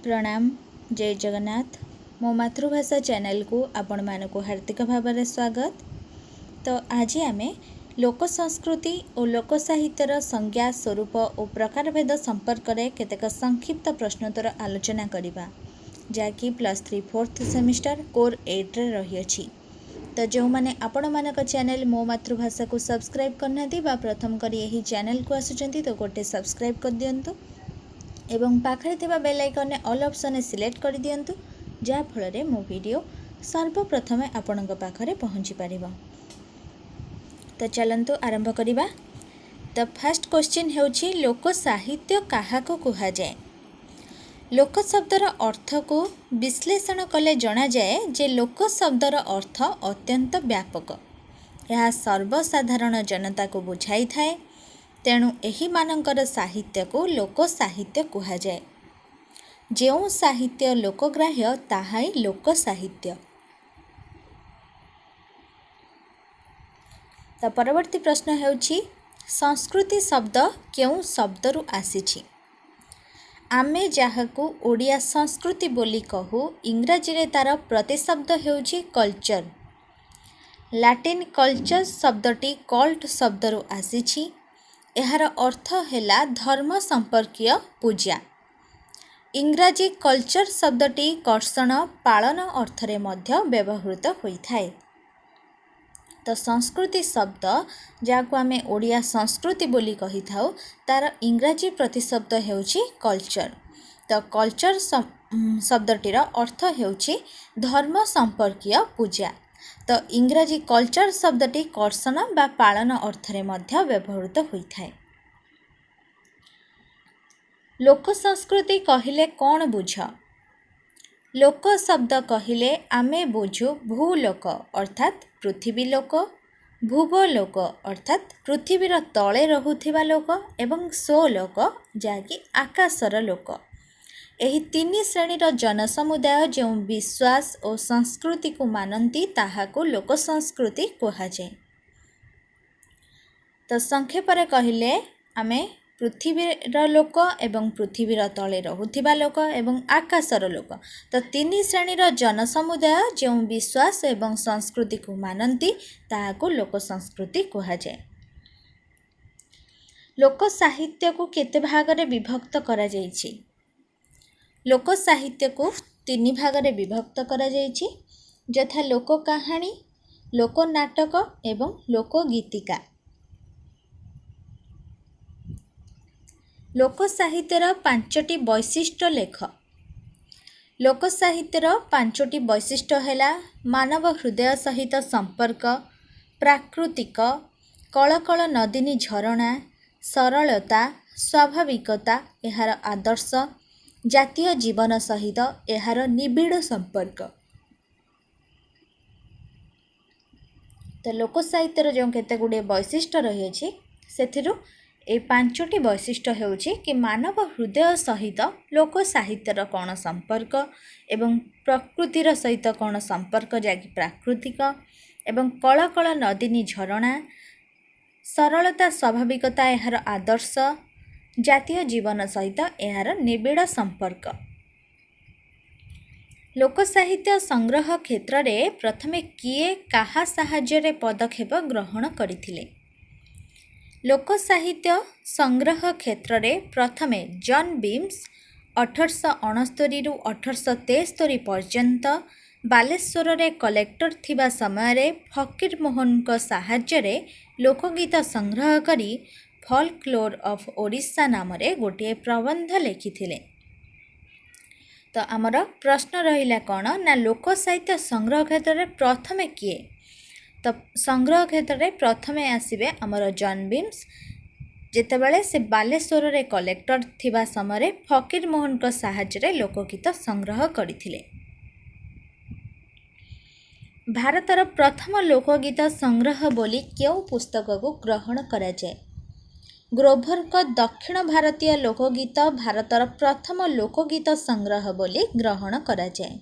ପ୍ରଣାମ, ଜୟ ଜଗନ୍ନାଥ। ମୋ ମାତୃଭାଷା ଚ୍ୟାନେଲକୁ ଆପଣମାନଙ୍କୁ ହାର୍ଦ୍ଦିକ ଭାବରେ ସ୍ୱାଗତ। ତ ଆଜି ଆମେ ଲୋକ ସଂସ୍କୃତି ଓ ଲୋକ ସାହିତ୍ୟର ସଂଜ୍ଞା, ସ୍ୱରୂପ ଓ ପ୍ରକାରଭେଦ ସମ୍ପର୍କରେ କେତେକ ସଂକ୍ଷିପ୍ତ ପ୍ରଶ୍ନୋତ୍ତର ଆଲୋଚନା କରିବା, ଯାହାକି +3 ଫୋର୍ଥ ସେମିଷ୍ଟାର କୋର୍ 8ରେ ରହିଅଛି। ତ ଯେଉଁମାନେ ଆପଣମାନଙ୍କ ଚ୍ୟାନେଲ ମୋ ମାତୃଭାଷାକୁ ସବସ୍କ୍ରାଇବ୍ କରିନାହାନ୍ତି ବା ପ୍ରଥମ କରି ଏହି ଚ୍ୟାନେଲକୁ ଆସୁଛନ୍ତି, ତ ଗୋଟେ ସବସ୍କ୍ରାଇବ୍ କରିଦିଅନ୍ତୁ ଏବଂ ପାଖରେ ଥିବା ବେଲ୍ ଆଇକନ୍ରେ ଅଲ୍ ଅପସନ୍ରେ ସିଲେକ୍ଟ କରିଦିଅନ୍ତୁ, ଯାହାଫଳରେ ମୋ ଭିଡ଼ିଓ ସର୍ବପ୍ରଥମେ ଆପଣଙ୍କ ପାଖରେ ପହଞ୍ଚି ପାରିବ। ତ ଚାଲନ୍ତୁ ଆରମ୍ଭ କରିବା। ତ ଫାର୍ଷ୍ଟ କ୍ୱେଶ୍ଚିନ୍ ହେଉଛି, ଲୋକ ସାହିତ୍ୟ କାହାକୁ କୁହାଯାଏ? ଲୋକ ଶବ୍ଦର ଅର୍ଥକୁ ବିଶ୍ଳେଷଣ କଲେ ଜଣାଯାଏ ଯେ ଲୋକ ଶବ୍ଦର ଅର୍ଥ ଅତ୍ୟନ୍ତ ବ୍ୟାପକ। ଏହା ସର୍ବସାଧାରଣ ଜନତାକୁ ବୁଝାଇଥାଏ। ତେଣୁ ଏହିମାନଙ୍କର ସାହିତ୍ୟକୁ ଲୋକ ସାହିତ୍ୟ କୁହାଯାଏ। ଯେଉଁ ସାହିତ୍ୟ ଲୋକଗ୍ରାହ୍ୟ, ତାହା ହିଁ ଲୋକ ସାହିତ୍ୟ। ତ ପରବର୍ତ୍ତୀ ପ୍ରଶ୍ନ ହେଉଛି, ସଂସ୍କୃତି ଶବ୍ଦ କେଉଁ ଶବ୍ଦରୁ ଆସିଛି? ଆମେ ଯାହାକୁ ଓଡ଼ିଆ ସଂସ୍କୃତି ବୋଲି କହୁ, ଇଂରାଜୀରେ ତା'ର ପ୍ରତିଶବ୍ଦ ହେଉଛି କଲଚର। ଲାଟିନ୍ କଲଚର ଶବ୍ଦଟି କଲ୍ଟ ଶବ୍ଦରୁ ଆସିଛି। ଏହାର ଅର୍ଥ ହେଲା ଧର୍ମ ସମ୍ପର୍କୀୟ ପୂଜା। ଇଂରାଜୀ କଲଚର ଶବ୍ଦଟି କର୍ଷଣ, ପାଳନ ଅର୍ଥରେ ମଧ୍ୟ ବ୍ୟବହୃତ ହୋଇଥାଏ। ତ ସଂସ୍କୃତି ଶବ୍ଦ, ଯାହାକୁ ଆମେ ଓଡ଼ିଆ ସଂସ୍କୃତି ବୋଲି କହିଥାଉ, ତା'ର ଇଂରାଜୀ ପ୍ରତିଶବ୍ଦ ହେଉଛି କଲଚର। ତ କଲଚର ଶବ୍ଦଟିର ଅର୍ଥ ହେଉଛି ଧର୍ମ ସମ୍ପର୍କୀୟ ପୂଜା। ତ ଇଂରାଜୀ କଲଚର ଶବ୍ଦଟି କର୍ଷଣ ବା ପାଳନ ଅର୍ଥରେ ମଧ୍ୟ ବ୍ୟବହୃତ ହୋଇଥାଏ। ଲୋକ ସଂସ୍କୃତି କହିଲେ କ'ଣ ବୁଝ? ଲୋକ ଶବ୍ଦ କହିଲେ ଆମେ ବୁଝୁ ଭୂଲୋକ ଅର୍ଥାତ୍ ପୃଥିବୀ ଲୋକ, ଭୁବ ଲୋକ ଅର୍ଥାତ୍ ପୃଥିବୀର ତଳେ ରହୁଥିବା ଲୋକ ଏବଂ ସ୍ୱଲୋକ, ଯାହାକି ଆକାଶର ଲୋକ। ଏହି ତିନି ଶ୍ରେଣୀର ଜନସମୁଦାୟ ଯେଉଁ ବିଶ୍ୱାସ ଓ ସଂସ୍କୃତିକୁ ମାନନ୍ତି, ତାହାକୁ ଲୋକ ସଂସ୍କୃତି କୁହାଯାଏ। ତ ସଂକ୍ଷେପରେ କହିଲେ ଆମେ ପୃଥିବୀର ଲୋକ ଏବଂ ପୃଥିବୀର ତଳେ ରହୁଥିବା ଲୋକ ଏବଂ ଆକାଶର ଲୋକ, ତ ତିନି ଶ୍ରେଣୀର ଜନସମୁଦାୟ ଯେଉଁ ବିଶ୍ୱାସ ଏବଂ ସଂସ୍କୃତିକୁ ମାନନ୍ତି, ତାହାକୁ ଲୋକ ସଂସ୍କୃତି କୁହାଯାଏ। ଲୋକ ସାହିତ୍ୟକୁ କେତେ ଭାଗରେ ବିଭକ୍ତ କରାଯାଇଛି? ଲୋକ ସାହିତ୍ୟକୁ ତିନି ଭାଗରେ ବିଭକ୍ତ କରାଯାଇଛି, ଯଥା ଲୋକ କାହାଣୀ, ଲୋକ ନାଟକ ଏବଂ ଲୋକଗୀତିକା। ଲୋକ ସାହିତ୍ୟର ପାଞ୍ଚଟି ବୈଶିଷ୍ଟ୍ୟ ଲେଖ। ଲୋକ ସାହିତ୍ୟର ପାଞ୍ଚଟି ବୈଶିଷ୍ଟ୍ୟ ହେଲା ମାନବ ହୃଦୟ ସହିତ ସମ୍ପର୍କ, ପ୍ରାକୃତିକ, କଳକଳ ନଦିନୀ ଝରଣା, ସରଳତା, ସ୍ୱାଭାବିକତା ଏହାର ଆଦର୍ଶ, ଜାତୀୟ ଜୀବନ ସହିତ ଏହାର ନିବିଡ଼ ସମ୍ପର୍କ। ତ ଲୋକ ସାହିତ୍ୟର ଯେଉଁ କେତେ ଗୁଡ଼ିଏ ବୈଶିଷ୍ଟ୍ୟ ରହିଅଛି, ସେଥିରୁ ଏଇ ପାଞ୍ଚଟି ବୈଶିଷ୍ଟ୍ୟ ହେଉଛି କି ମାନବ ହୃଦୟ ସହିତ ଲୋକ ସାହିତ୍ୟର କ'ଣ ସମ୍ପର୍କ ଏବଂ ପ୍ରକୃତିର ସହିତ କ'ଣ ସମ୍ପର୍କ, ଯାହାକି ପ୍ରାକୃତିକ, ଏବଂ କଳକଳ ନଦିନୀ ଝରଣା, ସରଳତା, ସ୍ୱାଭାବିକତା ଏହାର ଆଦର୍ଶ, ଜାତୀୟ ଜୀବନ ସହିତ ଏହାର ନିବିଡ଼ ସମ୍ପର୍କ। ଲୋକ ସାହିତ୍ୟ ସଂଗ୍ରହ କ୍ଷେତ୍ରରେ ପ୍ରଥମେ କିଏ କାହା ସାହାଯ୍ୟରେ ପଦକ୍ଷେପ ଗ୍ରହଣ କରିଥିଲେ? ଲୋକ ସାହିତ୍ୟ ସଂଗ୍ରହ କ୍ଷେତ୍ରରେ ପ୍ରଥମେ ଜନ୍ ବିମ୍ସ 1869ରୁ 1873 ପର୍ଯ୍ୟନ୍ତ ବାଲେଶ୍ୱରରେ କଲେକ୍ଟର ଥିବା ସମୟରେ ଫକୀରମୋହନଙ୍କ ସାହାଯ୍ୟରେ ଲୋକଗୀତ ସଂଗ୍ରହ କରି ଫଲ୍କଲୋର ଅଫ୍ ଓଡ଼ିଶା ନାମରେ ଗୋଟିଏ ପ୍ରବନ୍ଧ ଲେଖିଥିଲେ। ତ ଆମର ପ୍ରଶ୍ନ ରହିଲା କ'ଣ ନା, ଲୋକ ସାହିତ୍ୟ ସଂଗ୍ରହ କ୍ଷେତ୍ରରେ ପ୍ରଥମେ କିଏ? ତ ସଂଗ୍ରହ କ୍ଷେତ୍ରରେ ପ୍ରଥମେ ଆସିବେ ଆମର ଜନ୍ ବିମ୍ସ, ଯେତେବେଳେ ସେ ବାଲେଶ୍ୱରରେ କଲେକ୍ଟର ଥିବା ସମୟରେ ଫକୀରମୋହନଙ୍କ ସାହାଯ୍ୟରେ ଲୋକଗୀତ ସଂଗ୍ରହ କରିଥିଲେ। ଭାରତର ପ୍ରଥମ ଲୋକଗୀତ ସଂଗ୍ରହ ବୋଲି କେଉଁ ପୁସ୍ତକକୁ ଗ୍ରହଣ କରାଯାଏ? ଗ୍ରୋଭରଙ୍କ ଦକ୍ଷିଣ ଭାରତୀୟ ଲୋକଗୀତ ଭାରତର ପ୍ରଥମ ଲୋକଗୀତ ସଂଗ୍ରହ ବୋଲି ଗ୍ରହଣ କରାଯାଏ।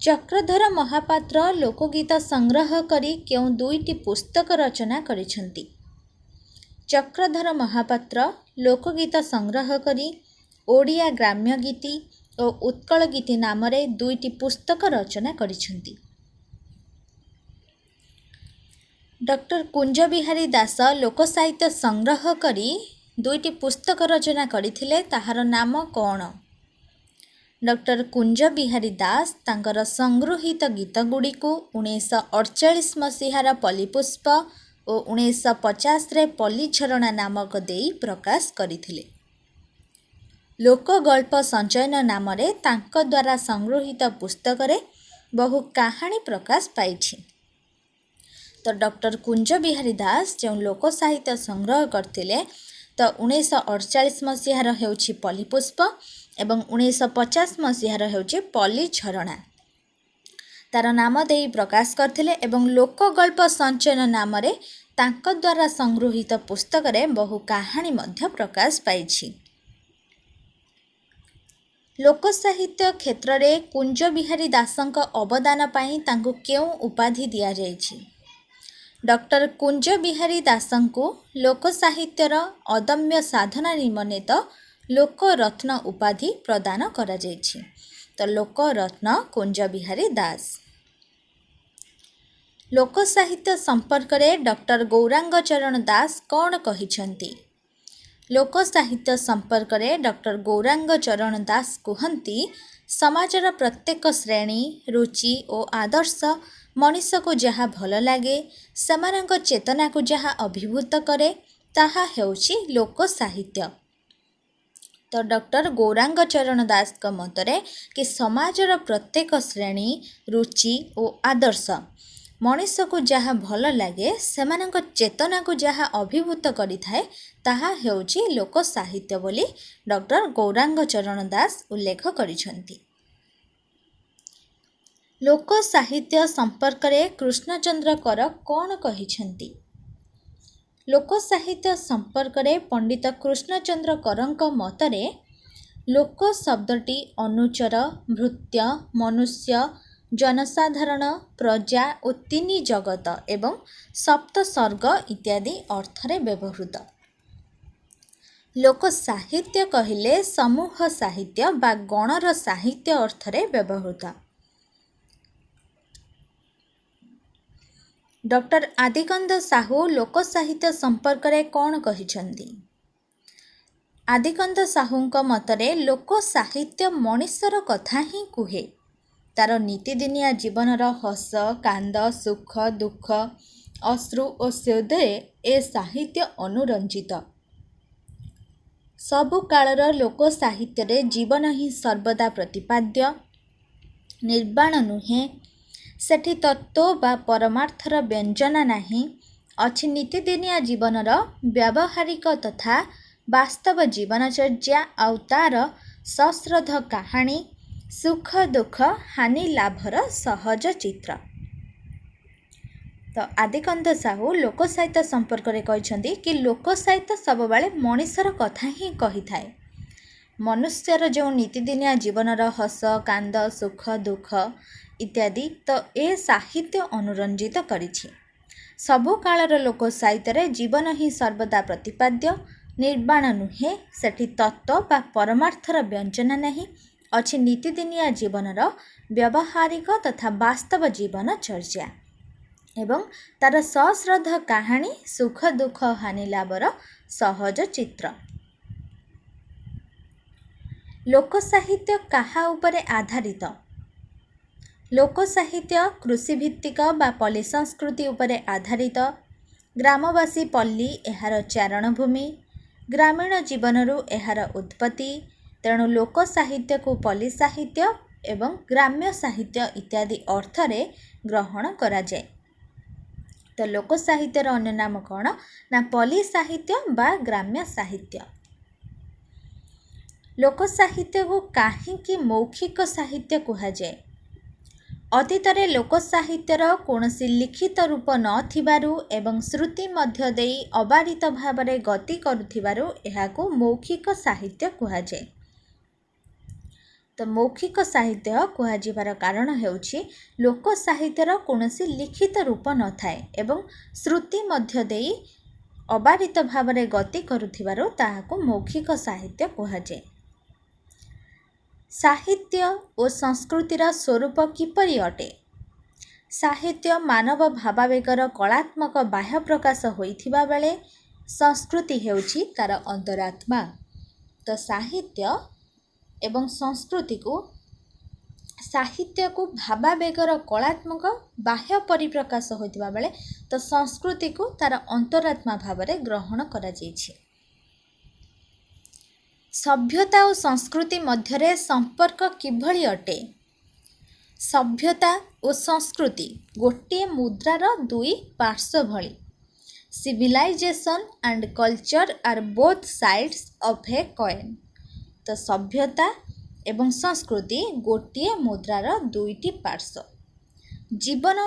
ଚକ୍ରଧର ମହାପାତ୍ର ଲୋକଗୀତ ସଂଗ୍ରହ କରି କେଉଁ ଦୁଇଟି ପୁସ୍ତକ ରଚନା କରିଛନ୍ତି? ଚକ୍ରଧର ମହାପାତ୍ର ଲୋକଗୀତ ସଂଗ୍ରହ କରି ଓଡ଼ିଆ ଗ୍ରାମ୍ୟ ଗୀତି ଓ ଉତ୍କଳ ଗୀତି ନାମରେ ଦୁଇଟି ପୁସ୍ତକ ରଚନା କରିଛନ୍ତି। ଡକ୍ଟର କୁଞ୍ଜବିହାରୀ ଦାସ ଲୋକସାହିତ୍ୟ ସଂଗ୍ରହ କରି ଦୁଇଟି ପୁସ୍ତକ ରଚନା କରିଥିଲେ, ତାହାର ନାମ କ'ଣ? ଡକ୍ଟର କୁଞ୍ଜବିହାରୀ ଦାସ ତାଙ୍କର ସଂଗୃହୀତ ଗୀତଗୁଡ଼ିକୁ 1948 ମସିହାର ପଲ୍ଲୀପୁଷ୍ପ ଓ 1950ରେ ପଲ୍ଲୀଝରଣା ନାମକ ଦେଇ ପ୍ରକାଶ କରିଥିଲେ। ଲୋକଗଳ୍ପ ସଞ୍ଚୟନ ନାମରେ ତାଙ୍କ ଦ୍ୱାରା ସଂଗୃହୀତ ପୁସ୍ତକରେ ବହୁ କାହାଣୀ ପ୍ରକାଶ ପାଇଛି। ତ ଡକ୍ଟର କୁଞ୍ଜବିହାରୀ ଦାସ ଯେଉଁ ଲୋକ ସାହିତ୍ୟ ସଂଗ୍ରହ କରିଥିଲେ, ତ 1948 ମସିହାର ହେଉଛି ପଲ୍ଲୀପୁଷ୍ପ ଏବଂ 1950 ମସିହାର ହେଉଛି ପଲ୍ଲୀଝରଣା, ତାର ନାମ ଦେଇ ପ୍ରକାଶ କରିଥିଲେ ଏବଂ ଲୋକଗଳ୍ପ ସଞ୍ଚୟନ ନାମରେ ତାଙ୍କ ଦ୍ୱାରା ସଂଗୃହୀତ ପୁସ୍ତକରେ ବହୁ କାହାଣୀ ମଧ୍ୟ ପ୍ରକାଶ ପାଇଛି। ଲୋକସାହିତ୍ୟ କ୍ଷେତ୍ରରେ କୁଞ୍ଜବିହାରୀ ଦାସଙ୍କ ଅବଦାନ ପାଇଁ ତାଙ୍କୁ କେଉଁ ଉପାଧି ଦିଆଯାଇଛି? ଡକ୍ଟର କୁଞ୍ଜବିହାରୀ ଦାସଙ୍କୁ ଲୋକସାହିତ୍ୟର ଅଦମ୍ୟ ସାଧନା ନିମନ୍ତେ ଲୋକରତ୍ନ ଉପାଧି ପ୍ରଦାନ କରାଯାଇଛି। ତ ଲୋକରତ୍ନ କୁଞ୍ଜବିହାରୀ ଦାସ। ଲୋକସାହିତ୍ୟ ସମ୍ପର୍କରେ ଡକ୍ଟର ଗୌରାଙ୍ଗ ଚରଣ ଦାସ କ'ଣ କହିଛନ୍ତି? ଲୋକସାହିତ୍ୟ ସମ୍ପର୍କରେ ଡକ୍ଟର ଗୌରାଙ୍ଗ ଚରଣ ଦାସ କୁହନ୍ତି, ସମାଜର ପ୍ରତ୍ୟେକ ଶ୍ରେଣୀ, ରୁଚି ଓ ଆଦର୍ଶ ମଣିଷକୁ ଯାହା ଭଲ ଲାଗେ, ସେମାନଙ୍କ ଚେତନାକୁ ଯାହା ଅଭିଭୂତ କରେ, ତାହା ହେଉଛି ଲୋକସାହିତ୍ୟ। ତ ଡକ୍ଟର ଗୌରାଙ୍ଗ ଚରଣ ଦାସଙ୍କ ମତରେ କି ସମାଜର ପ୍ରତ୍ୟେକ ଶ୍ରେଣୀ, ରୁଚି ଓ ଆଦର୍ଶ ମଣିଷକୁ ଯାହା ଭଲ ଲାଗେ, ସେମାନଙ୍କ ଚେତନାକୁ ଯାହା ଅଭିଭୂତ କରିଥାଏ, ତାହା ହେଉଛି ଲୋକ ସାହିତ୍ୟ ବୋଲି ଡକ୍ଟର ଗୌରାଙ୍ଗ ଚରଣ ଦାସ ଉଲ୍ଲେଖ କରିଛନ୍ତି। ଲୋକ ସାହିତ୍ୟ ସମ୍ପର୍କରେ କୃଷ୍ଣଚନ୍ଦ୍ର କର କ'ଣ କହିଛନ୍ତି? ଲୋକ ସାହିତ୍ୟ ସମ୍ପର୍କରେ ପଣ୍ଡିତ କୃଷ୍ଣଚନ୍ଦ୍ର କରଙ୍କ ମତରେ ଲୋକ ଶବ୍ଦଟି ଅନୁଚର, ଭୃତ୍ୟ, ମନୁଷ୍ୟ, ଜନସାଧାରଣ, ପ୍ରଜା ଓ ତିନି ଜଗତ ଏବଂ ସପ୍ତସର୍ଗ ଇତ୍ୟାଦି ଅର୍ଥରେ ବ୍ୟବହୃତ। ଲୋକ ସାହିତ୍ୟ କହିଲେ ସମୂହ ସାହିତ୍ୟ ବା ଗଣର ସାହିତ୍ୟ ଅର୍ଥରେ ବ୍ୟବହୃତ। ଡକ୍ଟର ଆଦିକନ୍ଦ ସାହୁ ଲୋକ ସାହିତ୍ୟ ସମ୍ପର୍କରେ କ'ଣ କହିଛନ୍ତି? ଆଦିକନ୍ଦ ସାହୁଙ୍କ ମତରେ ଲୋକ ସାହିତ୍ୟ ମଣିଷର କଥା ହିଁ କୁହେ। ତାର ନିତିଦିନିଆ ଜୀବନର ହସ, କାନ୍ଦ, ସୁଖ, ଦୁଃଖ, ଅଶ୍ରୁ ଓ ସ୍ୱେଦରେ ଏ ସାହିତ୍ୟ ଅନୁରଞ୍ଜିତ। ସବୁ କାଳର ଲୋକ ସାହିତ୍ୟରେ ଜୀବନ ହିଁ ସର୍ବଦା ପ୍ରତିପାଦ୍ୟ, ନିର୍ବାଣ ନୁହେଁ। ସେଠି ତତ୍ତ୍ୱ ବା ପରମାର୍ଥର ବ୍ୟଞ୍ଜନା ନାହିଁ, ଅଛି ନିତିଦିନିଆ ଜୀବନର ବ୍ୟାବହାରିକ ତଥା ବାସ୍ତବ ଜୀବନଚର୍ଯ୍ୟା ଆଉ ତାର ସଶ୍ରଦ୍ଧ କାହାଣୀ, ସୁଖ ଦୁଃଖ, ହାନି ଲାଭର ସହଜ ଚିତ୍ର। ତ ଆଦିକନ୍ଦ ସାହୁ ଲୋକ ସାହିତ୍ୟ ସମ୍ପର୍କରେ କହିଛନ୍ତି କି ଲୋକ ସାହିତ୍ୟ ସବୁବେଳେ ମଣିଷର କଥା ହିଁ କହିଥାଏ। ମନୁଷ୍ୟର ଯେଉଁ ନିତିଦିନିଆ ଜୀବନର ହସ, କାନ୍ଦ, ସୁଖ, ଦୁଃଖ ଇତ୍ୟାଦି, ତ ଏ ସାହିତ୍ୟ ଅନୁରଞ୍ଜିତ କରିଛି। ସବୁ କାଳର ଲୋକ ସାହିତ୍ୟରେ ଜୀବନ ହିଁ ସର୍ବଦା ପ୍ରତିପାଦ୍ୟ, ନିର୍ବାଣ ନୁହେଁ। ସେଠି ତତ୍ତ୍ୱ ବା ପରମାର୍ଥର ବ୍ୟଞ୍ଜନା ନାହିଁ, ଅଛି ନିତିଦିନିଆ ଜୀବନର ବ୍ୟବହାରିକ ତଥା ବାସ୍ତବ ଜୀବନ ଚର୍ଯ୍ୟା ଏବଂ ତାର ସଶ୍ରଦ୍ଧ କାହାଣୀ, ସୁଖ ଦୁଃଖ, ହାନି ଲାଭର ସହଜ ଚିତ୍ର। ଲୋକ ସାହିତ୍ୟ କାହା ଉପରେ ଆଧାରିତ? ଲୋକ ସାହିତ୍ୟ କୃଷିଭିତ୍ତିକ ବା ପଲ୍ଲୀ ସଂସ୍କୃତି ଉପରେ ଆଧାରିତ। ଗ୍ରାମବାସୀ ପଲ୍ଲୀ ଏହାର ଚାରଣଭୂମି। ଗ୍ରାମୀଣ ଜୀବନରୁ ଏହାର ଉତ୍ପତ୍ତି। ତେଣୁ ଲୋକ ସାହିତ୍ୟକୁ ପଲ୍ଲୀ ସାହିତ୍ୟ ଏବଂ ଗ୍ରାମ୍ୟ ସାହିତ୍ୟ ଇତ୍ୟାଦି ଅର୍ଥରେ ଗ୍ରହଣ କରାଯାଏ। ତ ଲୋକ ସାହିତ୍ୟର ଅନ୍ୟ ନାମ କ'ଣ ନା ପଲ୍ଲୀ ସାହିତ୍ୟ ବା ଗ୍ରାମ୍ୟ ସାହିତ୍ୟ। ଲୋକ ସାହିତ୍ୟକୁ କାହିଁକି ମୌଖିକ ସାହିତ୍ୟ କୁହାଯାଏ? ଅତୀତରେ ଲୋକ ସାହିତ୍ୟର କୌଣସି ଲିଖିତ ରୂପ ନଥିବାରୁ ଏବଂ ଶ୍ରୁତି ମଧ୍ୟ ଦେଇ ଅବାରିତ ଭାବରେ ଗତି କରୁଥିବାରୁ ଏହାକୁ ମୌଖିକ ସାହିତ୍ୟ କୁହାଯାଏ। ତ ମୌଖିକ ସାହିତ୍ୟ କୁହାଯିବାର କାରଣ ହେଉଛି ଲୋକ ସାହିତ୍ୟର କୌଣସି ଲିଖିତ ରୂପ ନଥାଏ ଏବଂ ଶ୍ରୁତି ମଧ୍ୟ ଦେଇ ଅବାରିତ ଭାବରେ ଗତି କରୁଥିବାରୁ ତାହାକୁ ମୌଖିକ ସାହିତ୍ୟ କୁହାଯାଏ। ସାହିତ୍ୟ ଓ ସଂସ୍କୃତିର ସ୍ୱରୂପ କିପରି ଅଟେ? ସାହିତ୍ୟ ମାନବ ଭାବାବେଗର କଳାତ୍ମକ ବାହ୍ୟ ପ୍ରକାଶ ହୋଇଥିବା ବେଳେ ସଂସ୍କୃତି ହେଉଛି ତା'ର ଅନ୍ତରାତ୍ମା। ତ ସାହିତ୍ୟ ଏବଂ ସଂସ୍କୃତିକୁ, ସାହିତ୍ୟକୁ ଭାବାବେଗର କଳାତ୍ମକ ବାହ୍ୟ ପରିପ୍ରକାଶ ହୋଇଥିବା ବେଳେ ତ ସଂସ୍କୃତିକୁ ତା'ର ଅନ୍ତରାତ୍ମା ଭାବରେ ଗ୍ରହଣ କରାଯାଇଛି। ସଭ୍ୟତା ଓ ସଂସ୍କୃତି ମଧ୍ୟରେ ସମ୍ପର୍କ କିଭଳି ଅଟେ? ସଭ୍ୟତା ଓ ସଂସ୍କୃତି ଗୋଟିଏ ମୁଦ୍ରାର ଦୁଇ ପାର୍ଶ୍ୱ ଭଳି। Civilization and culture are both sides of a coin. ତ ସଭ୍ୟତା ଏବଂ ସଂସ୍କୃତି ଗୋଟିଏ ମୁଦ୍ରାର ଦୁଇଟି ପାର୍ଶ୍ୱ। ଜୀବନ,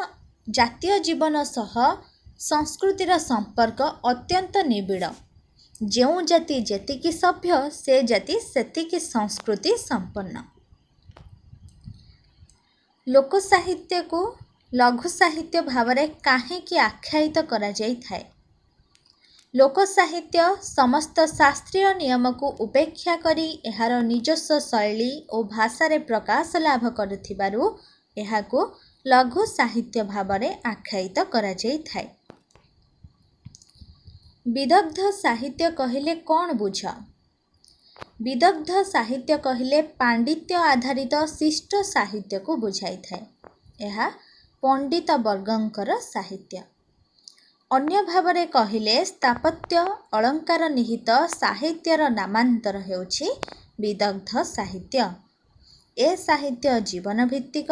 ଜାତୀୟ ଜୀବନ ସହ ସଂସ୍କୃତିର ସମ୍ପର୍କ ଅତ୍ୟନ୍ତ ନିବିଡ଼। ଯେଉଁ ଜାତି ଯେତିକି ସଭ୍ୟ, ସେ ଜାତି ସେତିକି ସଂସ୍କୃତି ସମ୍ପନ୍ନ। ଲୋକ ସାହିତ୍ୟକୁ ଲଘୁ ସାହିତ୍ୟ ଭାବରେ କାହିଁକି ଆଖ୍ୟାୟିତ କରାଯାଇଥାଏ? ଲୋକ ସାହିତ୍ୟ ସମସ୍ତ ଶାସ୍ତ୍ରୀୟ ନିୟମକୁ ଉପେକ୍ଷା କରି ଏହାର ନିଜସ୍ୱ ଶୈଳୀ ଓ ଭାଷାରେ ପ୍ରକାଶ ଲାଭ କରୁଥିବାରୁ ଏହାକୁ ଲଘୁ ସାହିତ୍ୟ ଭାବରେ ଆଖ୍ୟାୟିତ କରାଯାଇଥାଏ। ବିଦଗ୍ଧ ସାହିତ୍ୟ କହିଲେ କ'ଣ ବୁଝ? ବିଦଗ୍ଧ ସାହିତ୍ୟ କହିଲେ ପାଣ୍ଡିତ୍ୟ ଆଧାରିତ ଶିଷ୍ଟ ସାହିତ୍ୟକୁ ବୁଝାଇଥାଏ। ଏହା ପଣ୍ଡିତ ବର୍ଗଙ୍କର ସାହିତ୍ୟ। ଅନ୍ୟ ଭାବରେ କହିଲେ ସ୍ଥାପତ୍ୟ ଅଳଙ୍କାର ନିହିତ ସାହିତ୍ୟର ନାମାନ୍ତର ହେଉଛି ବିଦଗ୍ଧ ସାହିତ୍ୟ। ଏ ସାହିତ୍ୟ ଜୀବନ ଭିତ୍ତିକ।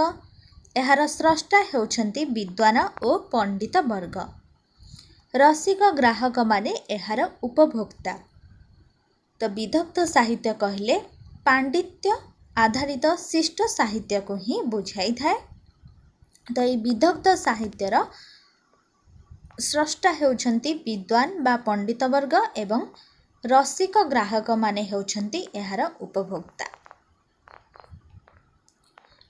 ଏହାର ସ୍ରଷ୍ଟା ହେଉଛନ୍ତି ବିଦ୍ୱାନ ଓ ପଣ୍ଡିତ ବର୍ଗ। ରସିକ ଗ୍ରାହକମାନେ ଏହାର ଉପଭୋକ୍ତା। ତ ବିଦଗ୍ଧ ସାହିତ୍ୟ କହିଲେ ପାଣ୍ଡିତ୍ୟ ଆଧାରିତ ଶିଷ୍ଟ ସାହିତ୍ୟକୁ ହିଁ ବୁଝାଇଥାଏ। ତ ଏଇ ବିଦଗ୍ଧ ସାହିତ୍ୟର ସ୍ରଷ୍ଟା ହେଉଛନ୍ତି ବିଦ୍ୱାନ ବା ପଣ୍ଡିତ ବର୍ଗ ଏବଂ ରସିକ ଗ୍ରାହକମାନେ ହେଉଛନ୍ତି ଏହାର ଉପଭୋକ୍ତା।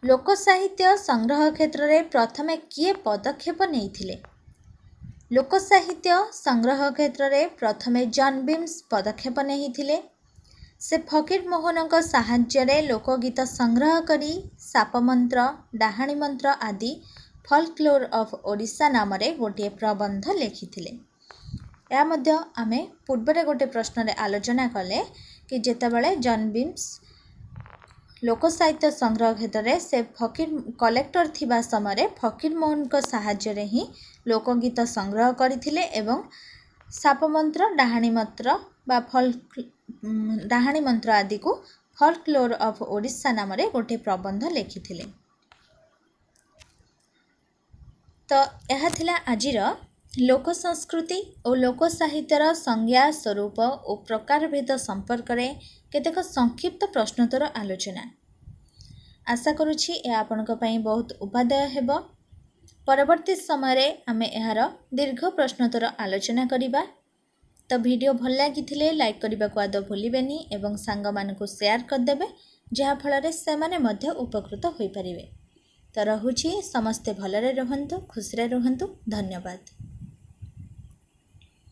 ଲୋକ ସାହିତ୍ୟ ସଂଗ୍ରହ କ୍ଷେତ୍ରରେ ପ୍ରଥମେ କିଏ ପଦକ୍ଷେପ ନେଇଥିଲେ? ଲୋକ ସାହିତ୍ୟ ସଂଗ୍ରହ କ୍ଷେତ୍ରରେ ପ୍ରଥମେ ଜନ୍ ବିମ୍ସ ପଦକ୍ଷେପ ନେଇଥିଲେ। ସେ ଫକୀରମୋହନଙ୍କ ସାହାଯ୍ୟରେ ଲୋକଗୀତ ସଂଗ୍ରହ କରି ସାପମନ୍ତ୍ର, ଡାହାଣୀ ମନ୍ତ୍ର ଆଦି ଫଲ୍କଲୋର ଅଫ୍ ଓଡ଼ିଶା ନାମରେ ଗୋଟିଏ ପ୍ରବନ୍ଧ ଲେଖିଥିଲେ। ଏହା ମଧ୍ୟ ଆମେ ପୂର୍ବରେ ଗୋଟେ ପ୍ରଶ୍ନରେ ଆଲୋଚନା କଲେ କି ଯେତେବେଳେ ଜନ୍ ବିମ୍ସ ଲୋକ ସାହିତ୍ୟ ସଂଗ୍ରହ କ୍ଷେତ୍ରରେ ସେ ଫକୀର କଲେକ୍ଟର ଥିବା ସମୟରେ ଫକୀରମୋହନଙ୍କ ସାହାଯ୍ୟରେ ହିଁ ଲୋକଗୀତ ସଂଗ୍ରହ କରିଥିଲେ ଏବଂ ସାପମନ୍ତ୍ର, ଡାହାଣୀ ମନ୍ତ୍ର ବା ଡାହାଣୀ ମନ୍ତ୍ର ଆଦିକୁ ଫଲ୍କଲୋର ଅଫ୍ ଓଡ଼ିଶା ନାମରେ ଗୋଟିଏ ପ୍ରବନ୍ଧ ଲେଖିଥିଲେ। ତ ଏହା ଥିଲା ଆଜିର ଲୋକ ସଂସ୍କୃତି ଓ ଲୋକ ସାହିତ୍ୟର ସଂଜ୍ଞା, ସ୍ୱରୂପ ଓ ପ୍ରକାରଭେଦ ସମ୍ପର୍କରେ କେତେକ ସଂକ୍ଷିପ୍ତ ପ୍ରଶ୍ନୋତ୍ତର ଆଲୋଚନା। ଆଶା କରୁଛି ଏହା ଆପଣଙ୍କ ପାଇଁ ବହୁତ ଉପାଦେୟ ହେବ। ପରବର୍ତ୍ତୀ ସମୟରେ ଆମେ ଏହାର ଦୀର୍ଘ ପ୍ରଶ୍ନୋତ୍ତର ଆଲୋଚନା କରିବା। ତ ଭିଡ଼ିଓ ଭଲ ଲାଗିଥିଲେ ଲାଇକ୍ କରିବାକୁ ଆଦୌ ଭୁଲିବେନି ଏବଂ ସାଙ୍ଗମାନଙ୍କୁ ସେୟାର କରିଦେବେ, ଯାହାଫଳରେ ସେମାନେ ମଧ୍ୟ ଉପକୃତ ହୋଇପାରିବେ। ତ ରହୁଛି, ସମସ୍ତେ ଭଲରେ ରୁହନ୍ତୁ, ଖୁସିରେ ରୁହନ୍ତୁ। ଧନ୍ୟବାଦ।